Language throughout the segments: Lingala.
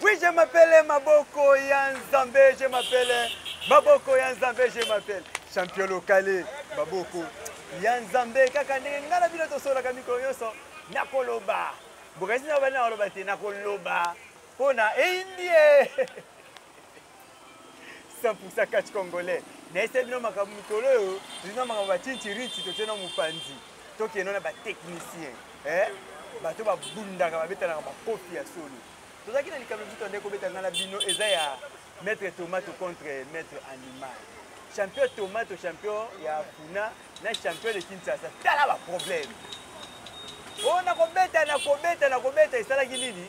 Oui, je m'appelle Maboko ya Nzambe, je m'appelle Maboko ya Nzambe, je m'appelle champion locale Maboko ya Nzambe. Kaka ndenge ngai na bino tosololaka mikolo nyonso, nakoloba bokasi na bana nakoloba te, nakoloba mpo na eyindie 100% catch congolais. Nayesa bino makambo mikolo oyo, tozwi na makambo bacintiriti, totie na mopanzi, tokende na batechnicien, eh? Bato babundaka, babetanaka bakofi ya solo. Tozalaki na likambo mosusu tondeki kobeta ngai na bino, eza ya maître Tomato contre maître Animal, champion Tomato, champion ya Funa na champion de Kinshasa. Tala baproblème oyo, nakobeta, nakobeta, nakobeta. Esalaki nini?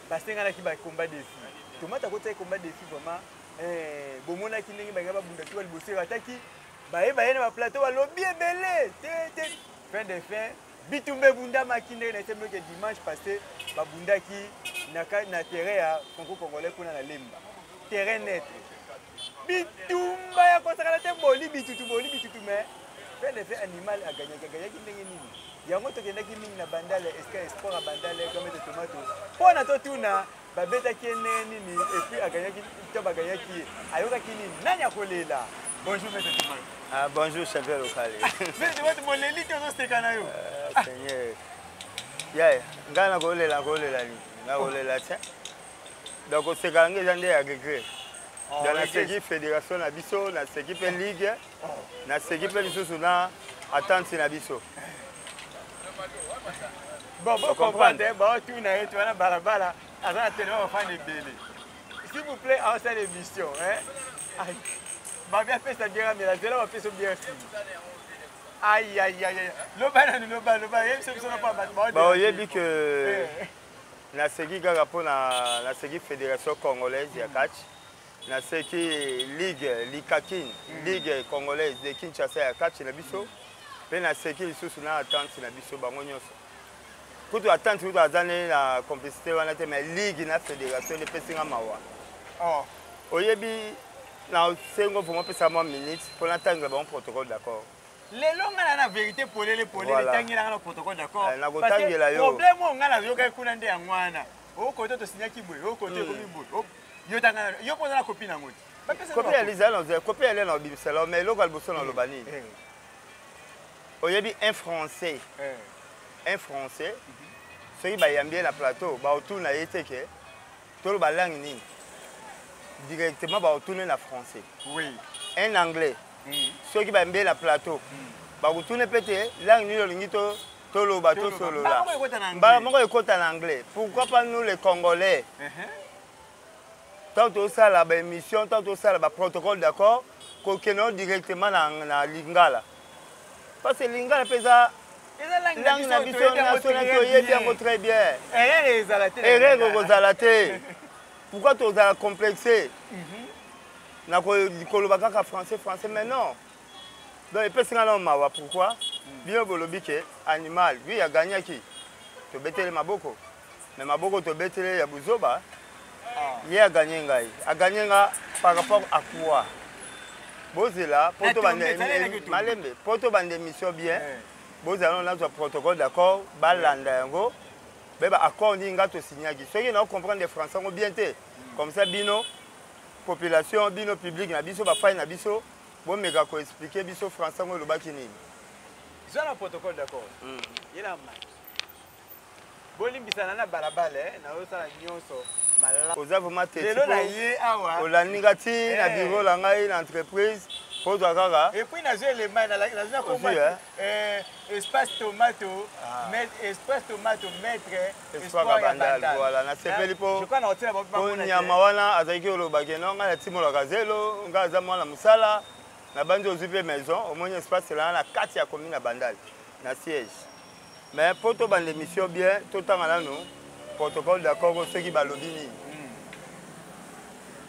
Basenganaki bacombat défi. Tomate akotaki combat défi vraiment. Bomonaki ndenge balinga babunda tuka liboso, erataki. Baye na baplateau, balobi ebele te te. Fin de fin, bitumba ebundamaki ndenge na esembi ke dimanche passé babundaki na terrain ya Franco Congolais kuna na Lemba, terrain neutre. Bitumba ya kosakana te, boli bitutu, boli bitutu, mais fin de fin Animal aganyaki. Aganyaki ndenge nini? Yango tokendaki mingi na Bandale, eska espoir ya Bandale, gamete Tomato, mpo na totuna babetaki ye ndenge nini, et puis aganyaki to baganyaki ye, ayokaki nini, nani akolela. Bonjour maître Tomato. Ah, bonjour champion local. Maître Tomato, moleli te, ozoseka na yo. Seigneur yaya, ngai nakolela, nakolela nini? Nakolela te. Donc koseka yango eza nde ya regret. Donc naseki fédération na biso, naseki mpe ligue, naseki mpe lisusu na attente na biso. Bon, bocomprendre, baotuna ye to wana balabala, aza na telema, bafanda ebele. S'il vous plaît, aosala émission. Babi apesa biere, amela, zela bapesa biere nsima. Ayayaya, loba nanu, loba, loba, yebisa biso na mpo bato. Baoyebi ke naseki kaka mpo na naseki fédération congolaise ya catch, naseki ligue likakin, ligue congolaise de Kinshasa ya catch na biso, mpe naseki lisusu na attente na biso. Bango nyonso kutu, attente kutu aza nde na complicité wana te, mais ligue na fédération nde epesi nga mawa. Oyebi, na sengo vraiment opesa mwa minute mpo natangela bango protocole d'accord. Lelo nga na vérité polele polele, etangelanga na protocole d'accord. Nakotangela yo. Problème oyo nga nazokaki kuna nde yango wana. Okote tosignaki boye, okote ekomi boye. Yo tanga, yo mpo oza na copie nango te. Copie ya liza na copie ya lia na obimisela. Mais eloko ya liboso naloba nini? Oyebi, un français soki bayambi ye na plateau, baotuna ye te ke toloba langue nini, directement baotuna na français. Un Anglais, soki bayambi ye na plateau, bakotuna mpe te langue nini olingi toloba, tosolola, mbala moko ekota na anglais. Pourquoi pas nous les Congolais, ntango tosala baémission, ntango tosala baprotocole d'accord, kokende directement na lingala? Parce que lingala mpe eza langue na biso national, toyebi yango très bien, erreur ekozala te. Pourquoi tozala complexe na koloba kaka français, français? Mais non, donc epesi nga nao mawa. Pourquoi bino bolobi ke Animal, oui, agagnaki, tobetele maboko, mais maboko tobetele ya buzoba? Ye aganye ngai, aganye nga par rapport à quoi? Bozela po malembe, po tobanda émission bien. Bozala nano, nazwa protocole d'accord, balanda yango, beba accord nini nga tosignaki. Soki na comprendre français yango bien te, comme ça bino population, bino public na biso, bafai na biso, bomeka koexpliquer biso français yango elobaki nini. Zwa na protocole d'accord ye na maki. Bolimbisana na balabala, nazosala nyonso. Oza vraiment te. Lelo na ye awa. Olandi nga ti na bureau na ngai na entreprise mpo ozwa kaka. Et puis nazwi elema, nazwi na komba Espace Tomato, Espace Tomato, maître Espoir ya Bandal. Voilà, nasepeli mpo nyama wana azalaki olobaki no ngai natimolaka zelo, ngai aza mwana mosala nabandi. Ozwi mpe maison, omoni espace elanga na kati ya commune ya Bandal na siège. Mais mpo tobanda émission bien, totanga nanu protocole d'accord soki balobi nini.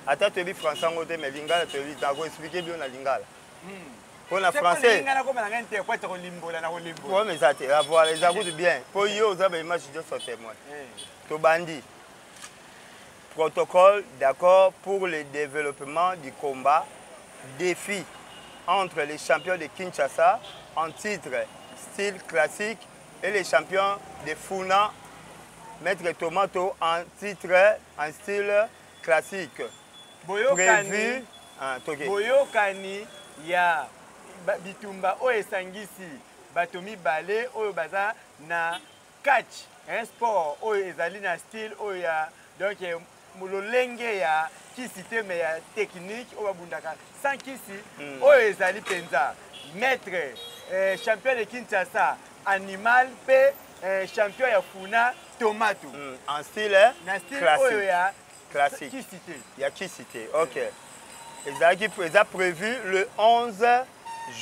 Ata toyebi français yango te, mais lingala toyebi, nakoexpliquer bino na lingala. Mpo na français problème eza te. Voilà, eza kutu bien mpo yo oza baimage nyonso témoin. Tobandi protocole d'accord pour le développement du combat défi entre les champions de Kinshasa en titre style classique et les champions de Funa. Maître Tomato en titre en style classique. Boyokani, Prévu, ah, toke. Boyokani ya bitumba oyo esangisi bato mibale oyo baza na catch, un sport oyo ezali na style oyo ya donc eh, lolenge ya kisi te mais ya technique oyo babundaka sans kisi. Oyo ezali mpenza maître champion de Kinshasa Animal mpe champion ya Funa Tomato. En style na style classique. Oyo ya classique. Kisi te. Ya kisi te, ok. Ezalaki eza prévu le 11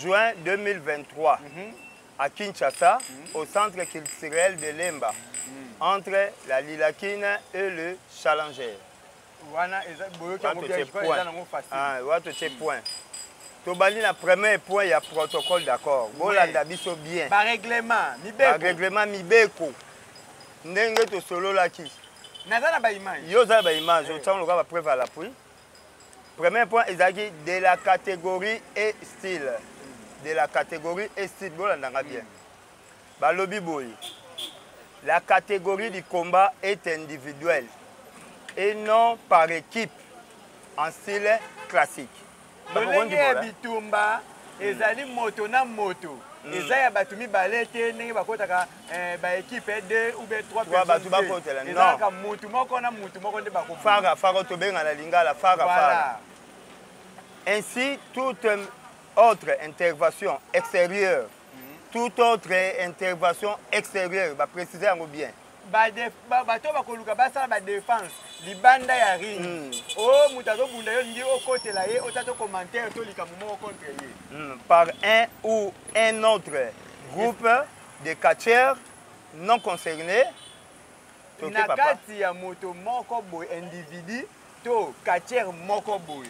juin 2023 à Kinshasa, au centre culturel de Lemba, entre la Lilakine et le Challenger. Wana eza boyoki yango bien, je crois eza nango facile. Ah, wana totie point. Tobandi na premier point ya protocole d'accord. Bolanda biso bien. Barèglement, mibeko. Barèglement, mibeko. Ndenge tosololaki. Naza na baimage. Yo oza na baimage, otiango lokola bapreuve à l'appui. Premier point ezalaki de la catégorie et style. De la catégorie et style, bolandanga bien. Balobi boye. La catégorie du combat est individuelle et non par équipe en style classique. Lolenge ya bitumba ezali moto na moto. Eza ya bato mibale te ndenge bakotaka baéquipe 2 ou bien 3. Trois bato bakotela, non. Ezalaka motu moko na motu moko nde bakobunda. Fara fara, tobenga na lingala fara fara. Ainsi, toute autre intervention extérieure, toute autre intervention extérieure, baprécise yango bien. Bato bakoluka basala badéfense libanda ya ring, o moto azobunda, yo olingi okotela ye, otya to commentaire to likambo moko contre ye. Par un ou un autre groupe de catcheurs non concernés. Toke na papa. Kati ya moto moko boye, individu to catcheur moko boye.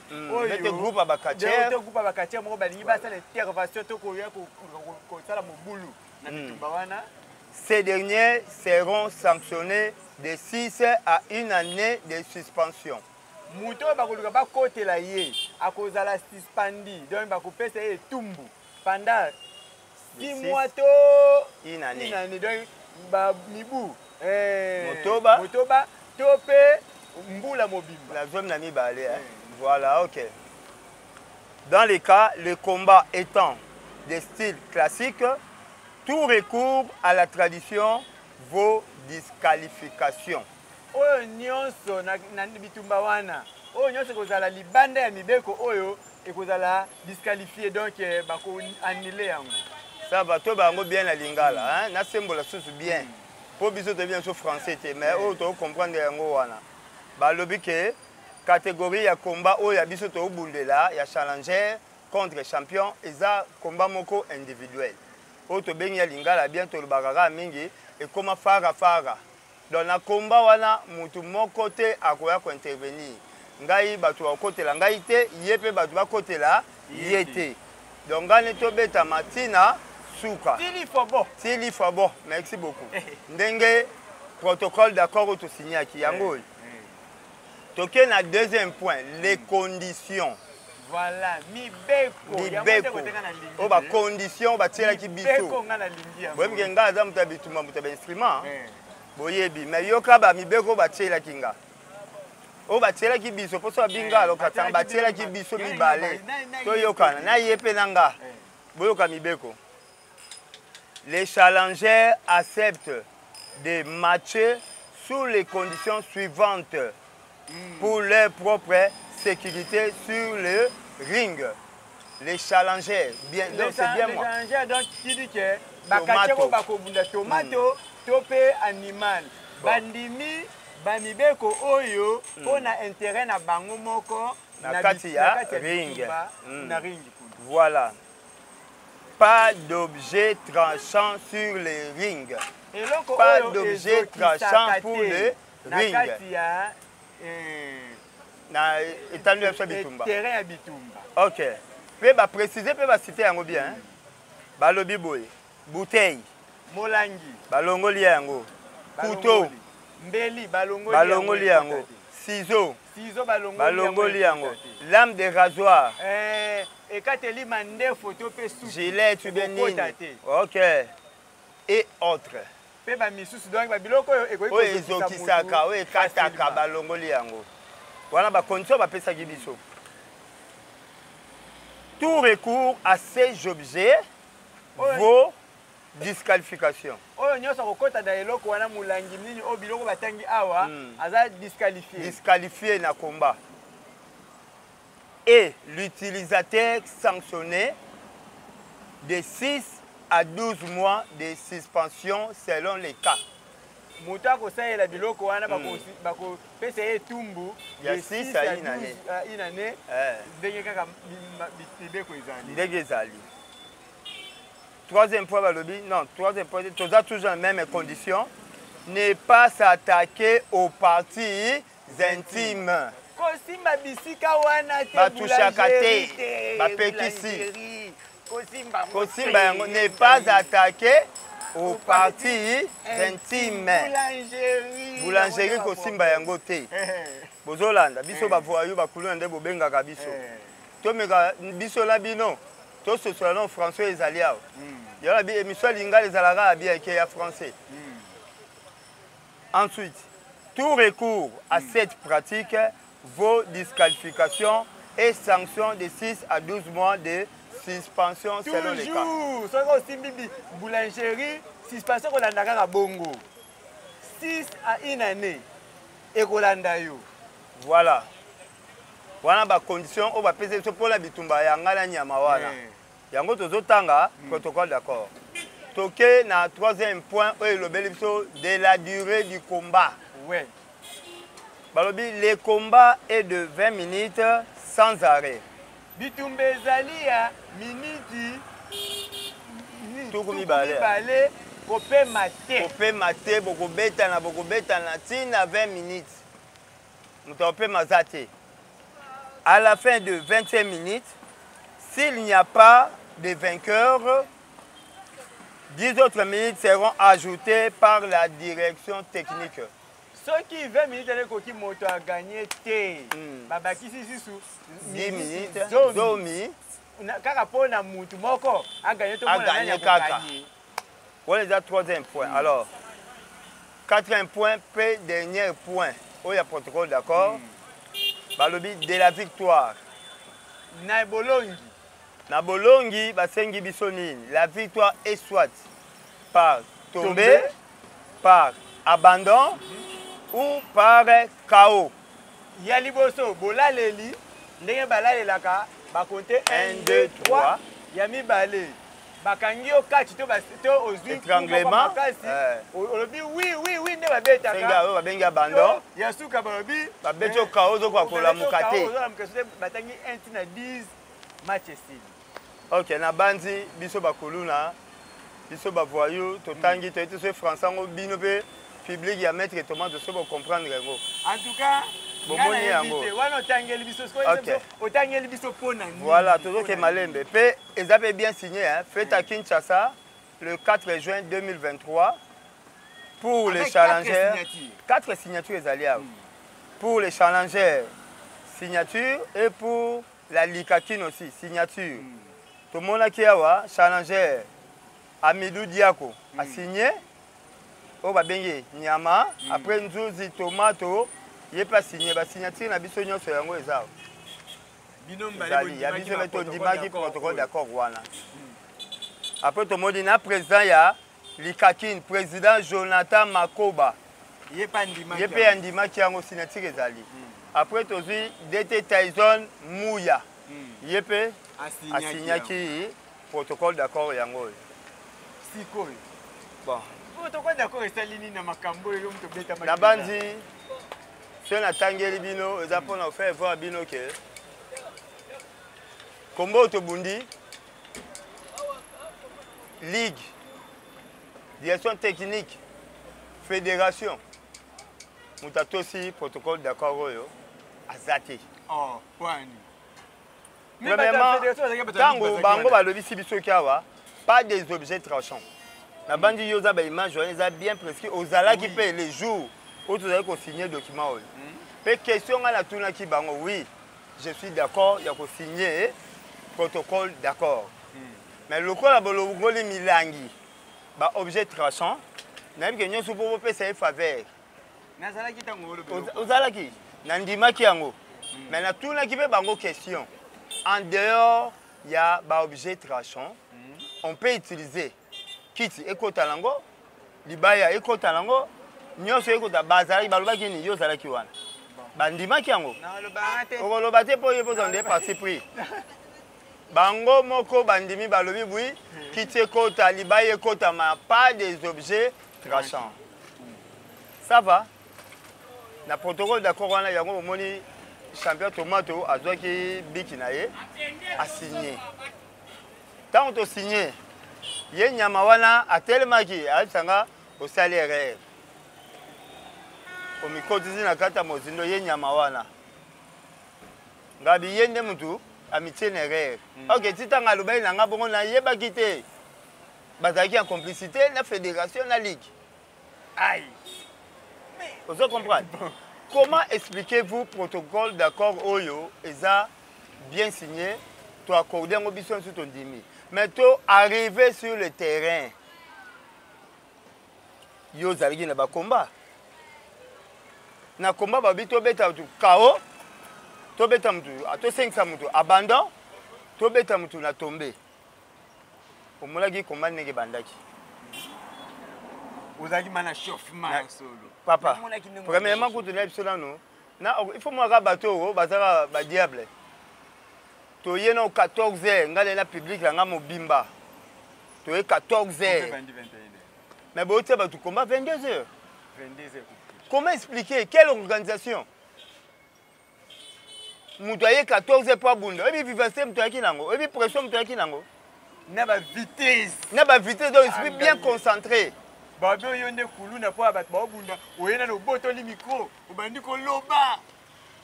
Nete groupe ya bacatcheur. To groupe ya bacatcheur moko balingi basala intervention to koya kosala mobulu na bitumba wana. Ces derniers seront sanctionnés de 6 à une année de suspension. Moto oyo bakoluka bakotela ye akozala suspendu, donc bakopesa ye etumbu pendant 6 De mois to une année. Une année, donc bamibu Motoba. motoba to mpe mbula mobimba. La zone na mibale, hein. Voilà, ok. Dans les cas, le combat étant de style classique, tout recours à la tradition vaut disqualification. Oyo nyonso na bitumba wana, oyo nyonso ekozala libanda ya mibeko oyo ekozala disqualifié, donc bakoannuler yango. Ça va, to bango bien na lingala, hein? Nasembola susu bien. Po biso toyebi biso français te, mais oyo tocomprendre yango wana. Balobi ke catégorie ya combat oyo ya biso tobundela ya challenger contre champion eza combat moko individuel. Oyo tobengi ya lingala bien, tolobaka kaka mingi ekóma fara fara. Donc na combat wana mutu moko te akoya kointervenir. Ngai bato bakotela ngai te, ye mpe bato bakotela ye te. Donc ngai nde tobetama ntina suka. Tili fobo. Tili fabo, merci beaucoup. Ndenge protocole d'accord oyo tosignaki yango oyo. Toke na deuxième point, les conditions. Voilà, mibeko. Mibeko oyo, bacondition batielaki biso. Mibeko nga nalingi yango. Boyebi ke ngai aza moto ya bitumba, moto ya bainstrument, boyebi. Mais yoka bamibeko oyo batielaki nga, oyo batielaki biso, mposo babinga alokatanga, batielaki biso mibale, toyokana na ye mpe na nga. Boyoka mibeko. Les challengers acceptent de matcher sous les conditions suivantes pour leur propre sécurité sur le ring. Les challengers, bien, donc c'est bien Les moi. Challengers, donc qui dit que bacatcheur oyo bakobunda, Tomato to mpe Animal, bandimi bamibeko oyo mpo na intérêt na bango moko Na kati ya na kati ring. Bitumba, na ring kuna. Voilà. Pas d'objet tranchant sur les rings. Eloko Pas oyo d'objet ezokisaka tranchant pour te le na ring. Kati ya Na etando ya biso ya bitumba. Terrain ya bitumba. Ok. Mpe baprécise mpe bacite yango bien. Hein? Balobi boye. Bouteille. Molangi. Balongoli yango. Couteau. Balongoli. Mbeli balongoli. Balongoli yango. Ekota te. Ciseau. Ciseau balongoli. Balongoli yango. Ekota te. Lame de rasoir. Ekateli mandefu to mpe suki. Gilet ou bien Ekokota nini. te. Ok. Et autres. Mpe bamisusu, donc babiloko oyo ekoki oyo ezokisaka, oyo ekataka, balongoli yango wana. Bacondition bapesaki biso: tout recours à ces objets vaut disqualification. Oyo nyonso akokɔta na eloko wana, molangi nini oyo, biloko batangi awa, aza disqualifié. Disqualifié na combat et l'utilisateur sanctionné de 6 à 12 mois de suspension selon les cas. Moto akosalela biloko wana, bakopesa ye etumbu ya 6 à une année. Une année, ndenge kaka mibeko ezali. Ndenge ezali. Troisième point, balobi, non, troisième point, toza toujours na même condition: ne pas s'attaquer aux parties intimes. Kosimba bisika wana te. Batushaka te, bapekisi kosimba yango. Ne pas attaquer aux parties intimes. Boulangerie, kosimba yango te. Bozolanda biso, bavoyou, bakuluna nde bobengaka biso. Tomeka biso na bino, tososola no français ezali awa. Yango na émission ya lingala ezalaka ya bien ke ya français. Ensuite, tout recours à cette pratique vaut disqualification et sanction de 6 à 12 mois de suspension selon les cas. Toujours soki osimbi boulangerie, suspension ekolanda kaka bongo, 6 à une année ekolanda yo. Voilà, wana bacondition oyo bapesi biso mpona bitumba ya ngai na nyama wana. Yango tozotanga protocole d'accord. Toke na troisième point oyo elobeli biso de la durée du combat. Balobi le combat est de 20 minutes sans arrêt. Bitumba ezali ya miniti 20. Mibale, kopema te. Kopema te. Bokobetana, bokobetana ntina 20 minutes, moto akopema aza te. À la fin de 25 minutes, s'il n'y a pas de vainqueur, 10 autres minutes seront ajoutées par la direction technique. Soki 20 minutes wana ekoki, moto agagner te, babakisi lisusu 10 minutes. 10. Zomi. Kaka mpo na mutu moko agagner to mona nani. Agagner kaka. Akogagner. Wana eza troisième point. Alors, quatrième point mpe dernier point oyo ya protocole d'accord, balobi de la victoire. Na bolongi. Na bolongi, basengi biso nini? La victoire est soit par tombé, tombé, par abandon ou par KO. Ya liboso, bolaleli ndenge balalelaka, bakonte 1, 1, 2, 2, 3. 3. Ya mibale, bakangi yo kati to to ozwi Étranglement. makasi, olobi oui nde babetaka. Senga oyo babengi abandon. To, ya suka, balobi Babeti yo KO, ozokoka kolamuka te. Ozolamuka te, batangi 1 ti na 10, match esili. Ok, na bandi biso bakuluna, biso bavoyou, totangi, toyeti so français yango. Bino mpe public ya maître Tomate, so bocomprendre yango. En tout cas, Bomoni nga nayebi yango. te. Wana otangeli biso sikoyo, otangeli biso mpo na nini? Voilà, tozoke malembe mpe eza mpe bien signé, hein? Fait à Kinshasa le 4 juin 2023 pour Avec les challengers. quatre signatures. Quatre signatures ezali awa. Pour les challengers, signature, et pour la Likakine aussi, signature. Tomonaki awa challenger Amidou Diako asigné, oyo babengi nyama. Après, Nzuzi Tomato, ye mpe asigné. Basignature na biso nyonso yango eza awa. Bino mibale Ezali ya bondimaki biso na mpe tondimaki protocole d'accord. D'accord wana. Après, tomoni na président ya Likakine, président Jonathan Makoba. Ye mpe andimaki. Ye mpe andimaki yango, signature ezali. Après, tozwi DT Tyson Muya, ye mpe asignaki. Asignaki protocole d'accord yango oyo. Sikoyo, bon, protocole d'accord esali nini na makambo oyo moto obetamaki? Nabandi soki natangeli bino, eza mpona kofaire voir bino ke kombo oyo tobundi, ligue, direction technique, fédération, moto atosi protocole d'accord oyo aza te. Oh, wani Premièrement, ntango bango balobisi biso ki awa pas des objets tranchants, nabandi yo oza baimage wana eza bien prescrit. Ozalaki mpe les jours oyo tozali kosigne document oyo. Mpe question ngai natunaki bango: oui, je suis d'accord ya kosigne protocole d'accord, mais lokola bolongoli milangi, baobjet tranchant, Nayebi ke nyonso mpo bopesa ye faveur. Nazalaki ntango olobi. Ozalaki? Nandimaki yango. Mais natunaki mpe bango question. En dehors ya baobjet tranchant, on peut utiliser kiti ekota nango, libaya ekota nango, nyonso ekota. Bazalaki, balobaki nini? Yo ozalaki wana, bandimaki yango. Okoloba te mpo ye mpo nde parti pris. Bango moko bandimi, balobi bwi kiti ekota, libaya ekota, ma pas des objets tranchants. Ça va na protocole d'accord wana. Yango bomoni champion Tomato azwaki biki na ye, asigne. Ntango tosigne, ye nyama wana atelemaki, ayebisanga: "Osali erreur, omikotisi na kati ya mozindo." Ye nyama wana ngabi, ye nde mutu amitie na erreur. Ok, ti ntango alobaki na nga bongo, nayebaki te bazalaki en complicité na fédération, na ligue. Aïe. Ozo comprendre? Comment expliquez-vous protocole d'accord oyo eza bien signé, to accordé yango, biso nyonso tondimi, mais to arrivé sur le terrain, yo ozalaki na bakomba, na komba babi tobeta mutu KO, tobeta mutu, tosengisa mutu abandon, tobeta mutu na tombe? Omonaki komba ndenge ebandaki? Ozalaki ma na chauffement ya solo. Papa, premièrement kutu na biso nano na il faut mwaka bato oyo bazaka badiable. Toye na 14 heures, ngai na public na ngai mobimba, toye 14 heures, mais botia bato combat 22 heures. 22 heures. Comment expliquer? Quelle organisation? Moto aye 14 heures mpo abunda, oyebi vivacité moto ayaki nango, oyebi pression moto ayaki nango? Na bavitesse. Na bavitesse, donc esprit bien concentré. Babe, oyo nde kuluna mpo ya bato baobunda. Oye nano, obotoli micro, obandi koloba,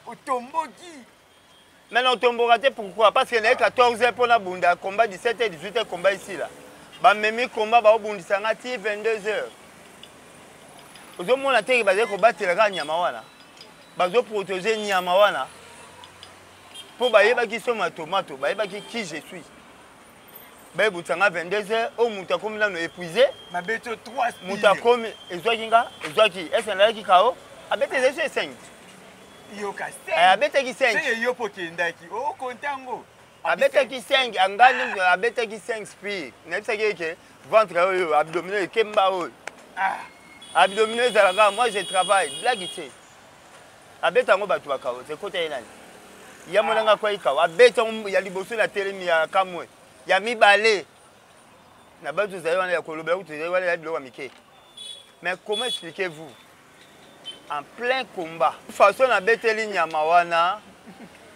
otomboki. Mais na otomboka te. Pourquoi? Parce que naye 14 heures mpo nabunda combat 17 heures, 18 heures combat esila. Bamemi combat, baobundisa nga ti 22 heures. Ozomona teke bazali kobatela kaka nyama wana, bazoprotege nyama wana mpo bayebaki somo ya Tomato, bayebaki qui je suis. Bayebutisa nga 22 heures oyo, moto akomi nano épuisé. Mabeto 3. Moto akomi, ezwaki nga, ezwaki ese nazalaki KO. Abeti, ezali so e5. Yoka. Abetaki 5. Yo mpo okendaki okonte yango. Abetaki 5, angani abetaki 5 speed. Nayebisaki eke ventre oyo, abdominaux ekemba oyo, abdominaux ezalaka. Moi, je travaille, blague te. Abeta yango, bato bakao te. Ekota ye nani ya monanga akwai KO. Abeta yango ya liboso na telemi, ya kamwe ya mibale na bato ezali wana ya kolobela kutu, ezali wana ya biloko ya mike. Mais comment expliquez-vous, en plein combat, façon nabeteli nyama wana,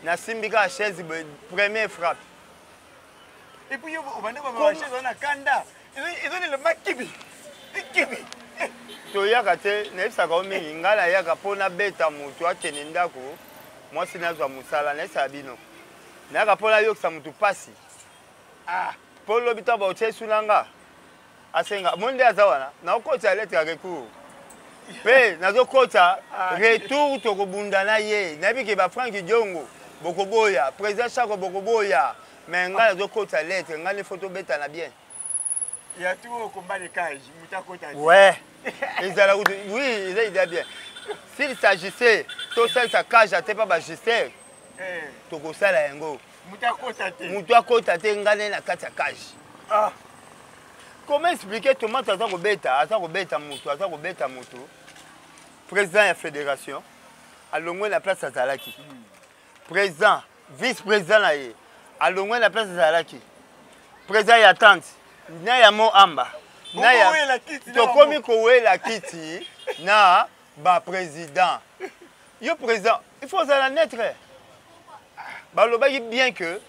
nasimbi kaka chaise boye, première frappe? Et puis yo obandi komema chaise wana, kanda ezolela makibi kibi. Toyaka te, nayebisaka yo mingi. Ngai nayaka mpo nabeta motu akende ndako, mwasi nazwa mosala. Nayebisaka bino, nayaka mpo nayokisa motu mpasi, mpo lobi ntango baotia esu na nga, asenga mo nde aza wana. Naokotisa lettre ya recours mpe nazokotisa retour, tokobunda na ye. Nayebi ke bafrank Diongo bokoboya, président Chako bokoboya, mais ngai nazokotisa lettre. Ngai nde faut tobetana bien. Ya tout au combat de cage, moto akota. Ouais, ezala kutu, oui, eza idée bien. S'il s'agissait tosalisa cage ate mpa bajuster, tokosala yango. Moto akota te. Moto akota te, ngai nde na kati ya cage. Comment expliquer Tomate aza kobeta, aza kobeta moto, aza kobeta moto, président ya fédération alongwe na place azalaki, président, vice président na ye alongwe na place azalaki, président ya tante na ya mo amba na ya tokomi kowela kiti na baprésident? Yo président, il faut ozala neutre. Balobaki bien que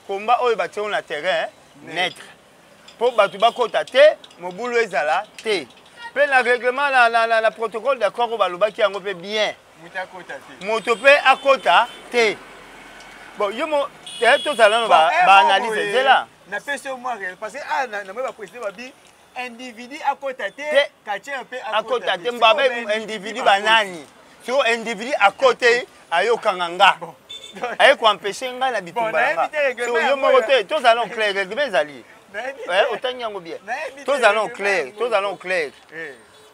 combat oyo batie na terrain neutre mpo bato bakɔta te, mobulu ezala te. Mpe na règlement, na protocole d'accord oyo balobaki yango mpe bien, moto mpe akɔta te. Bon, yo mo tozala nano baanalyse nzela. Napesi yo mwa réel, parce que ah, namoi baprésident babi individu akɔta te, quartier mpe akɔta te. Mbabe individu banani? Siko individu akɔte, ayokanga nga, aye koempêche ngai na bitumba na nga. So yo moko te, tozala no clair, règlement ezali, otangi yango bien. Tozala no clair, tozala no clair.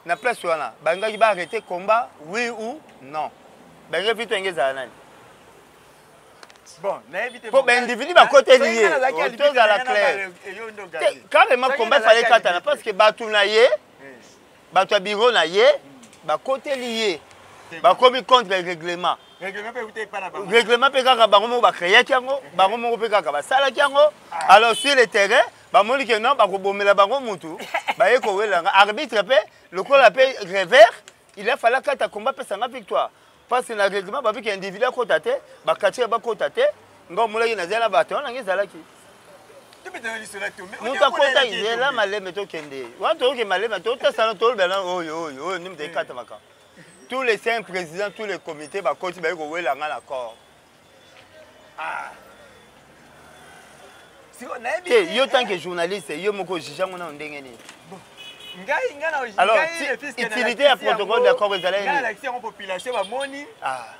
Na place wana balingaki ba arrêter combat, oui ou non? Balingaki victoire enge ezala nani? Bon, nayebi te. Po ba individu bakoteli ye, tozala clair carrément, combat fallait katana parce que bato na ye, bato ya bureau na ye bakoteli ye, bakomi contre règlement. Règlement mpe kaka bango moko bacréaki yango, bango moko mpe kaka basalaki yango. Alors sur le terrain bamoni ke non, bakobomela bango mutu, baye kowelanga arbitre mpe lokola mpe revers. Il a fallu akata combat, apesanga victoire, parce que na règlement babiki individu akota te, bakatier bakota te. Nga omonaki nazali na bato wana, nge ezalaki moto akota nzela maleme. Tokende wana, toyoke maleme, totesana, tolobela oyo oyo oyo nde moto ekatamaka. Tous les cinq présidents, tous les comités bakoti, baye kowela nga na corps. Te, yo tant que journaliste, yo moko juge yango nano ndenge nini? Ngai ngai. Alors utilité ya protocole d'accord ezalaki nini? Nalakisi yango, population bamoni,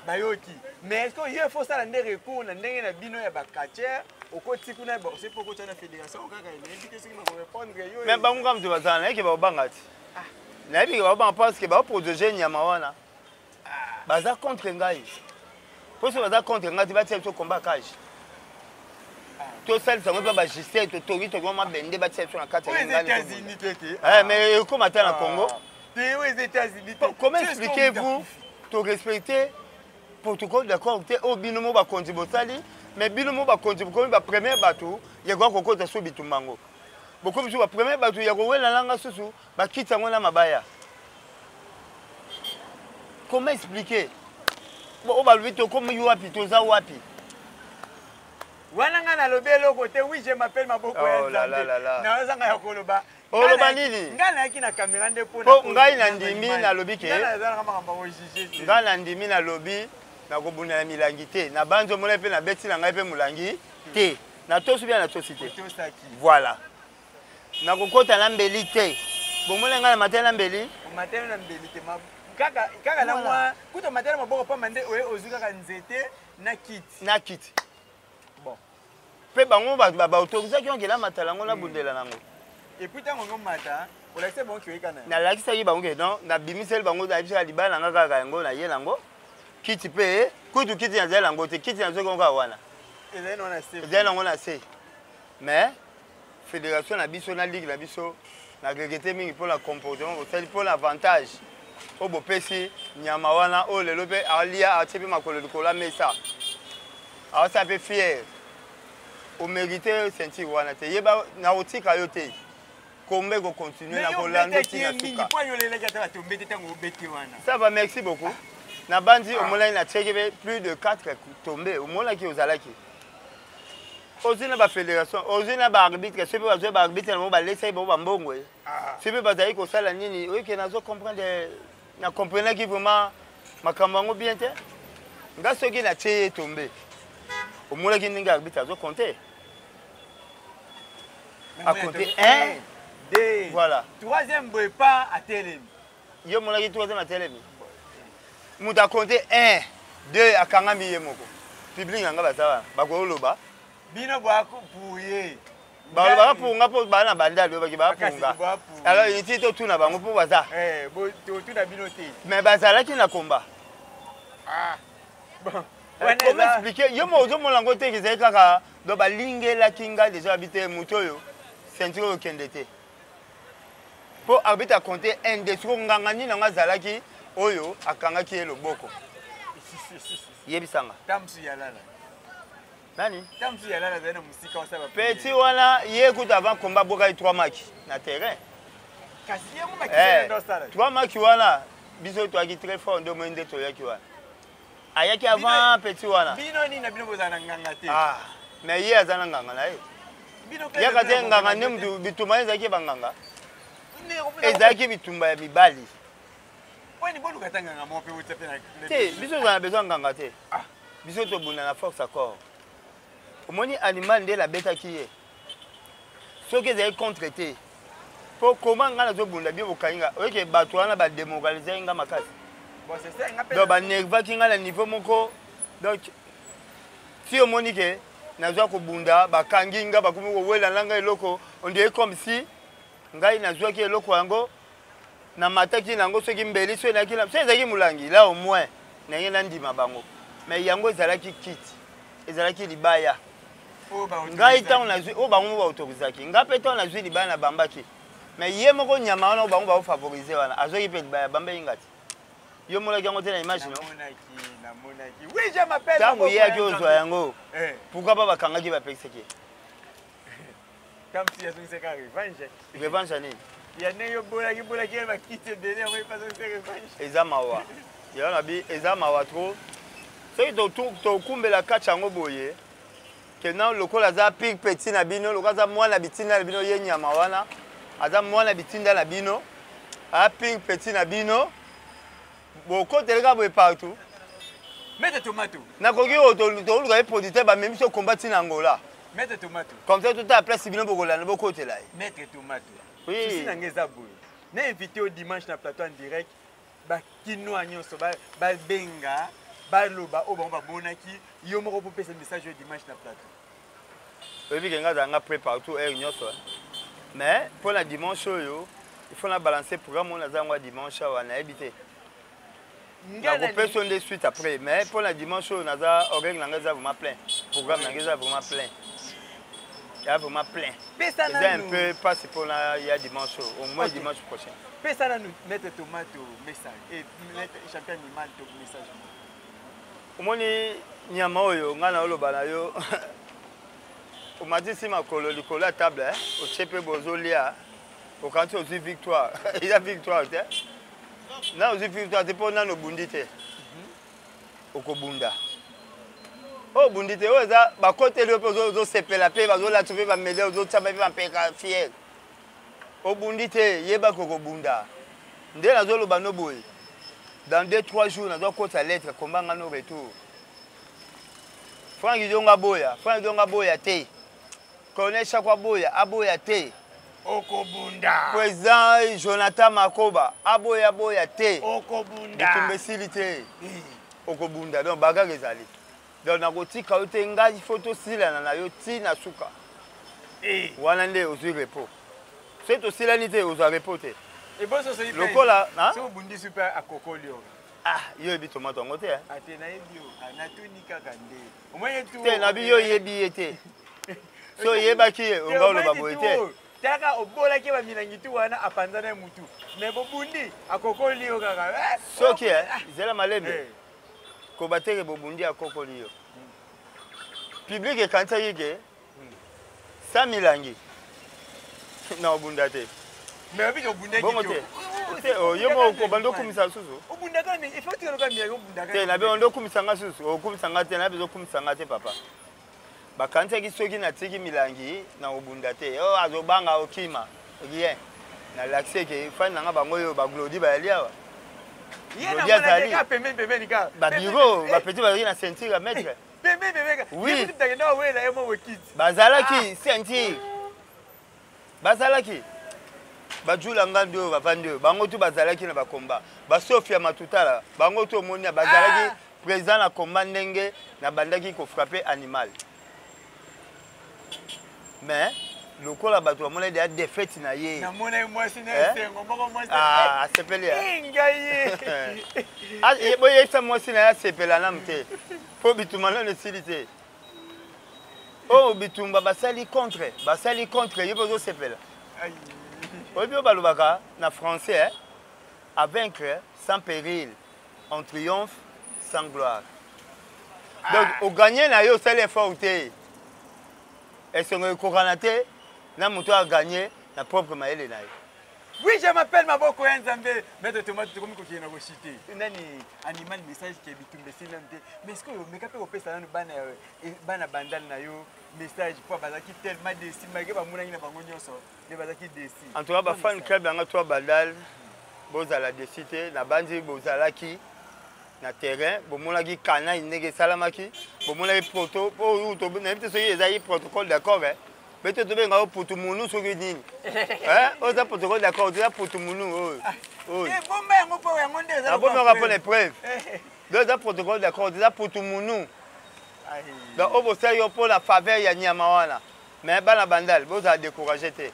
bayoki. Mais est ce que yo faut osala nde recours na ndenge na bino ya bacatcheurs? Okoti kuna, bon, c'est po okoti na fédération kaka, nayebi te soki bakorépondre yo. Mais bango kaka moto bazala, nayebi ke baobanga ti, nayebi ke baobanga parce que baoprotéger nyama wana. Baza contre ngai mpo soki baza contre ngai te, batia biso combat cage, tosalisa yango mpe bajustice, totongi tongi mabende, batia biso na kati ya. Mais ekóma ata na Congo, comment expliquez-vous torespecte protocole d'accord te oyo bino mo bakonzi bosali? Mais bino mo bakonzi bokomi bapremier bato ya koya kokota so bitumba yango, bokomi so bapremier bato ya kowela nanga susu bakiti yango na mabaya. Comment expliquer? Oyo balobi tokomi wapi, toza wapi? Wana ngai nalobi eloko te. Oui, je m'appelle Maboko ya Nzambe, nazanga ya koloba. Oloba nini? Ngai nayaki na kamera nde. Mpo ngai nandimi, nalobi ke nazalaka makambo ya kojuger. Ngai nandimi, nalobi nakobunda na milangi te. Na banzi omona mpe nabeti na ngai mpe molangi te. Natosi bien, natosi te. Voilà, nakokota na mbeli te. Bomoni ngai na matele na mbeli. Matele na mbeli te, kaka kaka na mwa kuta matele maboko pamba nde oye ozwi kaka nzete na kiti. Na kiti. Bon, mpe bango baautorisaki onkela matala yango, nabundela nango. Et puis ntango ongomata, olakisa bango kioyeka na Nalakisaki bango ke non, nabimiseli bango, nayebisaka libala na nga kaka yango, naye nango kiti mpe kutu kiti nazali yango te, kiti nazwaki yango kaka wana. Ezali nango na se. Mais fédération na biso na ligue na biso, na regretter mingi mpona comportement bosali, mpona avantage oyo bopesi nyama wana oyo lelo mpe alia, atie mpe makolo likolo ya mesa, aosala mpe fier. Omérite ceinture wana te. Yeba nakotika yo te, kombe ekocontinue na kolanda ntina suka. Ça va, merci beaucoup. Na bandi omonaki natiaki mpe plus de 4 tombe, omonaki ozalaki ozwi na bafédération, ozwi na baarbitre. Soki mpe bazwi baarbitre na bango, balesaki bango bambongo, soki mpe bazali kosala nini, oyeke nazo comprendre, na comprenaki vraiment makambo yango bien te. Nga soki natie ye tombe, omonaki ndenge arbitre azocompte, acompte 1, 2, voilà. Troisième boye pa atelemi. Yo omonaki troisième atelemi? Moto acompte 1, 2, akangami ye moko. Public na nga baza wana, bakoloba. Bino bwapuye. Balobaka punga mpo baa na bandali oyo baki bapunga. Alors inutile totuna bango mpo baza Totuna bino te. Mais bazalaki na komba. Comment expliquer? Yo mo ozomona yango te, ezali kaka donc balingelaki ngai déjà, babi te moto oyo ceinture oyo okende te mpo arbitre acompte 1, 2. Siko nganga nini yango azalaki oyo akangaki ye loboko? Yebisanga. Nani? Petit wana ye kuta avant combat abwakaki 3 maki na terrain. 3 maki wana, biso toyaki très fort nde omoi nde toyaki wana, ayaki avant petit wana. Bino nini na bino bozala na nganga te? Ah, mais ye aza na nganga na ye, yaka te nganga nde mutu. Bitumba ezalaki banganga, ezalaki bitumba ya mibali te. Biso tozala na besoin nganga te, biso tobunda na force accord. Omoni animal nde nabetaki ye, soki ezali contre te, mpo koma ngai nazobunda bio bokangi nga. Oyeke bato wana badémoralisaki nga makasi, donc banervaki ngai na niveau moko. Donc ti omoni ke nazwa kobunda, bakangi nga, bakomi kowela na ngai eloko, on dirait comme si ngai nazwaki eloko yango. Namataki na yango soki mbeli, soki nayaki na, soki ezalaki molangi, là au moins ndenge nandima bango. Mais yango ezalaki kiti, ezalaki libaya. Ngai ntango nazwi oyo bango mo baautorisaki ngai mpe, ntango nazwi libaya nabambaki. Mais ye moko nyama wana oyo bango baofavorize wana, azwaki mpe libaya, bambaki ngati. Yo omonaki yango te na image, no? Ntango ye aki ozwa yango, pourquoi pa bakangaki, bapekisaki ye? Revanche ya nini? Ya ndenge obolaki bolaki ye bakiti ebele, yango epasakisa revanche. Eza mawa yango na bi, eza mawa trop. Soki tokumbela kati yango boye ke na lokola aza pire petit na bino, lokola aza mwana bitinda na bino, ye nyama wana aza mwana bitinda na bino, a pire petit na bino, bokoteleka boye partout. Maître Tomato. Nakoki oyo toluka ye producteur, bamemi biso komba ntina Angola. Maître Tomato. Comme ça totala place bino bokolanda, bokotela ye. Maître Tomato. Oui. Souci na ngai eza boye: na invité au dimanche na plateau en direct, bakinois nyonso babenga, baloba oyo bango bamonaki. Yo moko popesa message oyo dimanche na plateau. Oyebi ke nga azalanga prêt partout, heure nyonso. Mais mpo na dimanche oyo, il faut na balancer programme oyo naza yango ya dimanche awa, nayebi te. Nakopesa nde suite après. Mais mpo na dimanche oyo, naza, horaire na ngai eza vraiment plein, programme na ngai eza vraiment plein, eza vraiment plein. Eza un peu mpasi mpona ya dimanche oyo, au moins dimanche prochain. Pesa nanu Maître Tomato message et Maître Champion Animal to message. Omoni nyama oyo ngai naoloba na yo, omatisi makolo likolo ya table, otie mpe bozolia, okanisi ozwi victoire. Eza victoire te. Na ozwi victoire te mpo nano obundi te. Okobunda oyo obundi te. Oyo eza bakoteli yo mpe ozosepela mpe bazolata mpe bamede, ozotiama mpe bampeka fiere. Obundi te, yebaki okobunda. Nde nazoloba no boye, dans 2, 3 jours nazwa kota lettre komba nga no retour. Frank Diongo aboya, Frank Diongo aboya te, Corneille Chako aboya, aboya te. Okobunda. Président Jonathan Makoba aboya, aboya te. Okobunda. Bitumba esili te, okobunda. Donc bagage ezali, donc nakotika yo te. Ngai fo tosilana na yo ti na suka. Wana nde ozwi repos. Soki tosilani te, ozwa repos te. Lokola obundisi mpe akokoli yo. Ah, yo oyebi Tomato yango te. Ate nayebi yo, natuni kaka nde. Te, nabi yo oyebi ye te. So oyebaki ye, onga oloba boye te. Taka obolaki bamilangi tu wana, apanzana ye mutu, mais bobundi, akokoli yo kaka. Soki zela malembe koba teke, bobundi, akokoli yo, public ekanisaki ke sa milangi na obunda te. Bongo te, yo moko obanda okumisa susu te. Nabi ondo okumisa nga susu, okumisa nga te. Nabi ozokumisa nga te, papa. Bakanisaki soki natiki milangi na obunda te, oyo azobanga okima rien. Nalakisi eke fani nanga bango oyo baglodi bayali awa. Glodi azali babiro, bapeti bazalaki na ceinture ya maître. Oui, bazalaki ceinture, bazalaki bajula ngandi oyo bavandi oyo, bango tu bazalaki na bakomba. Basofia Matutala, bango tu omoni bazalaki présent na komba ndenge nabandaki kofrappe Animal. Mais lokola bato bamonaki deya défaite na ye, asepeli. Boyebisa mwasi na ye asepela nanu te, mpo bitumba nano esili te. Oyo bitumba basali contre, basali contre ye mpe ozosepela. Oyebi oyo balobaka na français, à vaincre sans péril, on triomphe sans gloire. Donc oganye na yo, osali effort te, esengo ekokana te na moto aganye na propre mayele na ye. Oui, je m'appelle Maboko ya Nzambe. Maître Tomate, tokomi kokende na koshite. Nani Animal, message ke bitumba esili nanu te. Mais est-ce que omeka mpe kopesa nanu bana, bana Bandal na yo message, po bazalaki tellement déçus malgré bamonaki na bango nyonso, mais bazalaki déçus? En tout cas, bafan club yanga to Bandal, bozala déçus te. Nabandi bozalaki na terrain, bomonaki kanai ndenge esalamaki, bomonaki proto po nayebi te soki ezalaki protocole d'accord me te tobenga yo putu munu soki nini. Oyo eza protocole d'accord, eza putu munu oyo. Oyo mpona épreuve. Donc eza protocole d'accord, eza putu munu. Donc oyo bosali yo mpona faveur ya nyama wana. Mais bana Bandal, bozala découragé te.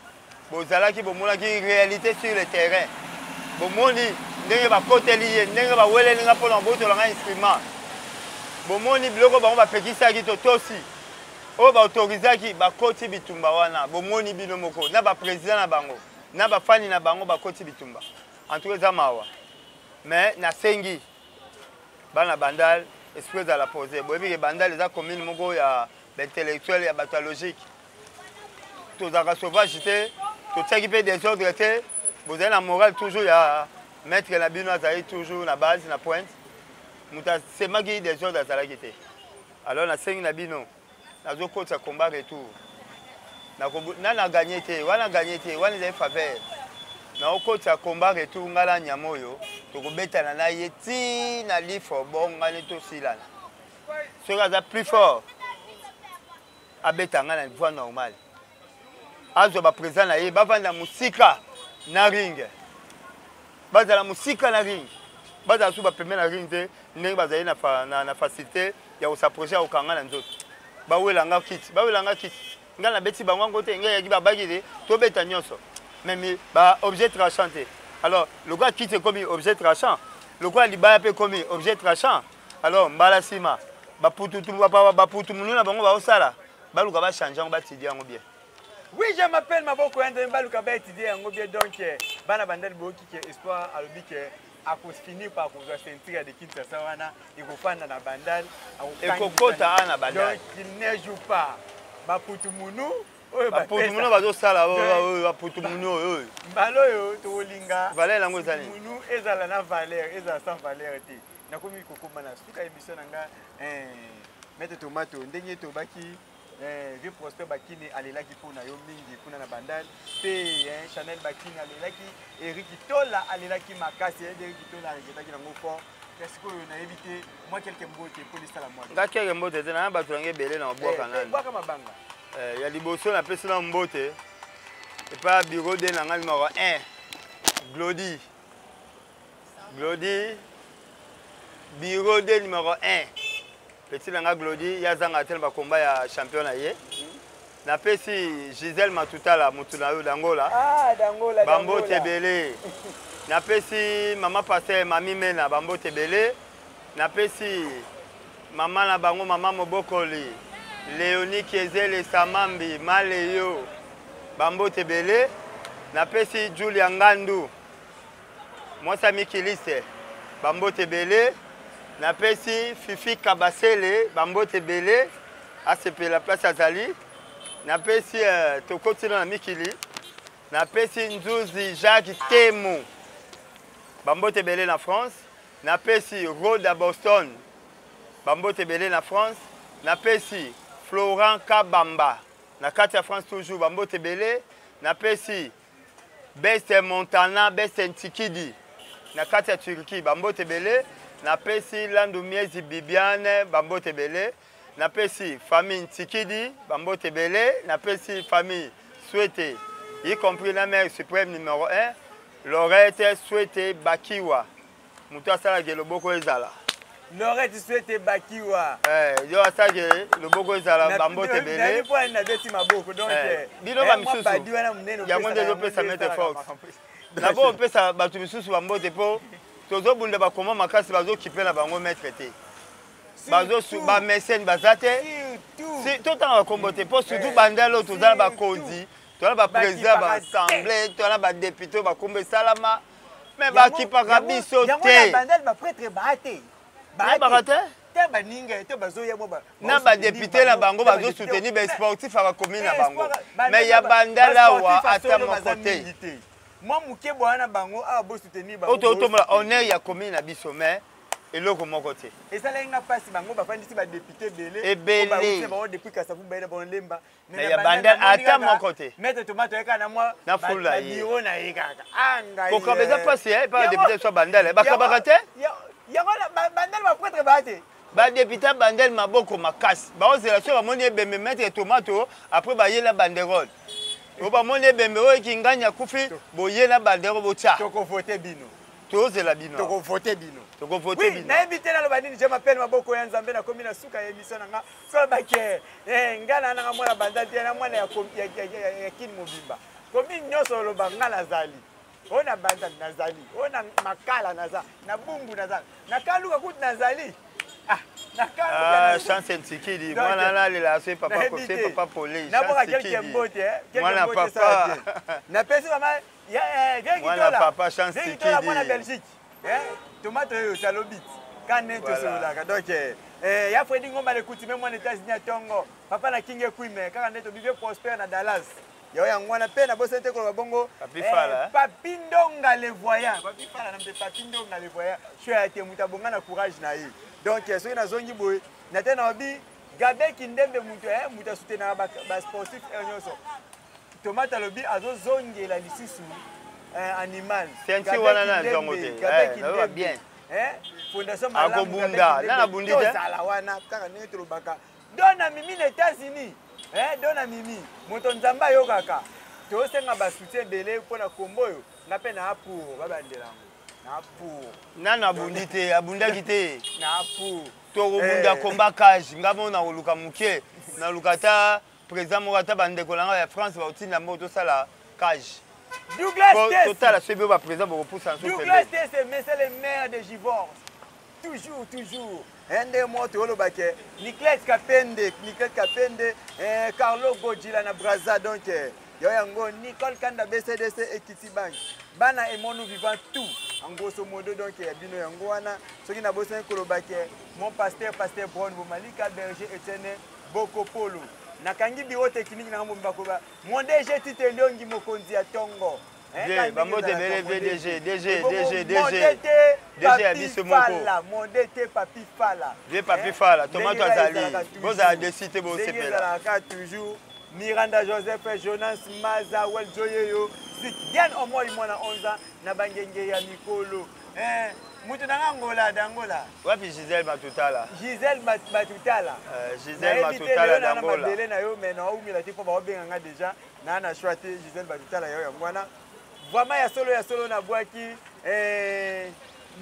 Bozalaki, bomonaki réalité sur le terrain. Bomoni ndenge bakoteli ye, ndenge baweleli nga mpo na kobotola nga instrument. Bomoni biloko bango bapekisaki totosi, oyo baautorizaki bakoti bitumba wana. Bomoni bino moko na baprésident na bango na bafani na bango bakoti bitumba. En tout cas eza mawa, mais nasengi bana Bandal esprit ezala posé. Boyebi ke Bandal eza commune moko ya baintellectuel, ya bato ya logique. Tozalaka sauvage te, totiaki mpe désordre te. Bozali na morale toujours ya maître na bino, azali toujours na base na pointe. Moto asemaki désordre azalaki te. Alors nasengi na bino, nazokotisa combat retour na gagné te wana, gagné te wana, ezali faveur. Naokotisa combat retour, ngai na nyama oyo tokobetana na ye ti na lifo bongani, tosilana. Soki aza plus fort, abeta ngai na voie normale, azwa baprésident na ye, bavanda mosika na ring, bazala mosika na ring, bazala su bapembe na ring te. Ndenge bazali na facilité ya kos'approcher, ya kokanga na nzoto, bawelanga kiti, bawelanga kiti. Ngai nabeti bango yango te. Ngai yaki babaki te, tobeta nyonso, mais baobjet tranchant te. Alors lokola kiti ekomi objet tranchant, lokola libaya mpe ekomi objet tranchant, alors mbala nsima bapututu baputu munu na bango baosala, baluka bachange yango, batidi yango bien. Oui, je m'appelle Maboko ya Nzambe. Baluka baétudie yango bien. Donc bana Bandali, boyoki ke Espoir alobi ke akofinir par kozwa ceinture ya de Kinshasa wana, ekofanda na Bandal. Ekokota awa na Bandal. Donc il ne joue pas baputu munu oyo. Baputu munu bazosala oyo, baputu munu oyo. Mbala oyo tokolinga valeur yango ezali. Munu ezala na valeur, ezala sans valeur te. Nakomi kokóma na suka émission na nga. Maître Tomato, ndenge tobaki, vieux Prosper Bakini alelaki mpo na yo mingi kuna na Bandal mpe Chanel Bakini alelaki, Erik Tola alelaki makasi. Erik Tola aregretaki nango fort. Kasi sikoyo nayebi te, mwa quelque mbote mpo lisala mwa. Nga keke mbote te, naya bato yango ebele na mabwaka nani. Bwaka mabanga. Ya liboso, napesi na mbote epai ya bureau de na nga numéro 1, Glodi. Glodi, bureau de numéro 1, petit na nga Glodi, ye azanga te na bakomba ya champion na ye. Napesi Gisele Matutala, motu na yo Dangola. Ah, Dangola. Bambote ebele. Napesi mama paster Mami Mena bambote ebele. Napesi mama na bango, mama Mobokoli Léonie Kiezele Samambi Maleyo, bambote ebele. Napesi Julia Ngandu, mwasi ya mikiliste, bambote ebele. Napesi Fifi Kabasele bambote ebele, asepela place azali. Napesi tokoti na mikili, napesi Nzuzi Jacques Temu bambote ebele na France. Napesi Roda Boston bambote ebele na France. Napesi Florent Kabamba na kati ya France toujours bambote ebele. Napesi Beste Montana, Beste Ntikidi na kati ya Turquie bambote ebele. Napesi Landu Miezi Bibiane bambote ebele. Napesi famille Ntikidi bambote ebele. Napesi famille Swete, y compris na mère suprême numéro 1, Lorette Swete Bakiwa, moto asalaka loboko ezala. Lorette Swete Bakiwa. Yo asalaki loboko ezala, bambote ebele. Nabeti maboko donc. Bino bamisusu yango nde ezopesa Maître Fox nabo opesa bato misusu bambote, mpo tozobunda bakoma makasi, bazokipe na bango maître te, bamesene baza te. Totanga bakombo te, mpo surtout Bandal oyo toza na bakonzi, toza na baprésident baassemblée, toza na badéputé oyo bakombo esalama, mais bakipaka biso te. Bayebaka te. Te, baninga te bazoya mwa. Na badéputé na bango bazosoutenir basportif ya bacommune na bango, mais ya Bandal awa ata moko te. Mwa moke bwana bango awa bosoutenir. Oyo totombola honneur ya commune na biso, mais eloko moko te. Esalaki nga mpasi, bango bafandisi badéputé ebele. Ebele. Bango depuis Kasavu bayela bango Lemba. Mais ya Bandal ata moko te. Maître Tomato ye kaka na mwa na fula ye. Bureau na ye kaka angai. Kokaba eza mpasi epa badéputé so Bandal bakabaka te. Yango Bandal baprêtre baa te. Badéputé Bandal maboko makasi, baozela so bamoni ebembe Maître Tomato, après bayela banderole oyo bamoni ebembe oyo ekingani akufi, boye na banderole botya. Tokovote bino. Tozela bino. Tokovote bino. Tokovote bino. Nayebi te naloba nini. Je m'appelle Maboko ya Nzambe, nakomi na suka ya émission na nga. Solobake nga na nanga mwana Bandal te, na mwana ya Kini mobimba, komi nyonso oloba nga nazali. Oyo na Banza nazali, oyo na Makala naza, na Bumbu naza, na Kaluka kutu nazali. Ah, na Kaluka. Ah, Chance Ntikidi, mwana nalela se papa se papa pole. Naboka quelques mbote, eh, quelques mbote ça. Napesi mama ya eh, viens Kitola. Mwana papa Chance Ntikidi. Kitola mwana Belgique. Eh, tomate oyo talobi. Kane tosololaka. Donc eh, eh, ya Freddy Ngomba le coutumier mwana États-Unis ya tongo. Papa na King Ekwime, kaka nde tobive Prosper na Dallas. Yo yango wana mpe nabosani te koloba bongo Papi eh, Fala, eh? Papi Ndonga le voyant. Papi Fala na mpe Papi Ndonga le voyant. Sho ya te moto abonga na courage na ye. Donc eh, soki nazongi boye na te na bi Gabe Kindembe moto eh, moto asutenaka ba, ba sportif eh, nyonso. Tomate alobi azozongela lisusu eh, animal. Ceinture wana na nzongo te. Gabe Eh, Kindembe. bien. Eh, fondation malamu Akobunda. Nana abundi te? Tozala wana kaka ndenge tolobaka. Dona Mimi na États-Unis. Eh, Dona Mimi, moto Nzambe ayokaka. Tosenga ba soutien ebele mpo na kombo oyo. Nga mpe na pour babandela yango. Na pour. Nanu abundi te, abundaki te. Na pour. Tokobunda Eh. combat cage, nga moko nakoluka moke. Naluka ata président moko ata bandeko na nga ya France bakotinda moko tosala cage. Douglas Tess. Totala soki bino ba président bokopusa na Douglas Tess, monsieur le maire de Givors. Toujours, toujours. Nde moko toyoloba ke Niclette Kapende, Niclette Kapende, eh, Carlo Godjila na Brazza donc eh, yo yango Nicole Kanda BCDC Equity Bank. Bana aimons-nous vivant tout. En grosso modo donc ya bino yango wana soki nabosani koloba ke mon pasteur, pasteur Brown Bomalika, berger Etienne Bokopolo. Nakangi bureau technique na ngambo mbakoba. Mon DG Tite Liongi mokonzi ya tongo. Vieux, bambote ebele vieux DG, DG, DG, DG. DG ya biso moko. Mon DT Papi Fala. Vieux Papi Fala, tomato azali. Bozala dessus te bosepela. Ezalaka toujours Miranda Joseph, Jonas Maza, Wel Joyeyo, Zik Diane Omoy mwana 11 ans na bangenge ya mikolo. Eh, mutu na nga Angola d'Angola. Wapi Gisèle Matutala? Gisèle Matutala. Gisèle Matutala d'Angola. Mabele na yo mais na umela te po ba obenga nga déjà. Na na choix te Gisèle Matutala yo yango wana. Vraiment ya solo na bwaki eh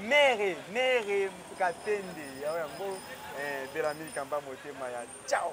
mere mere Katende ya yango eh Bellamy Kamba motema ya ciao.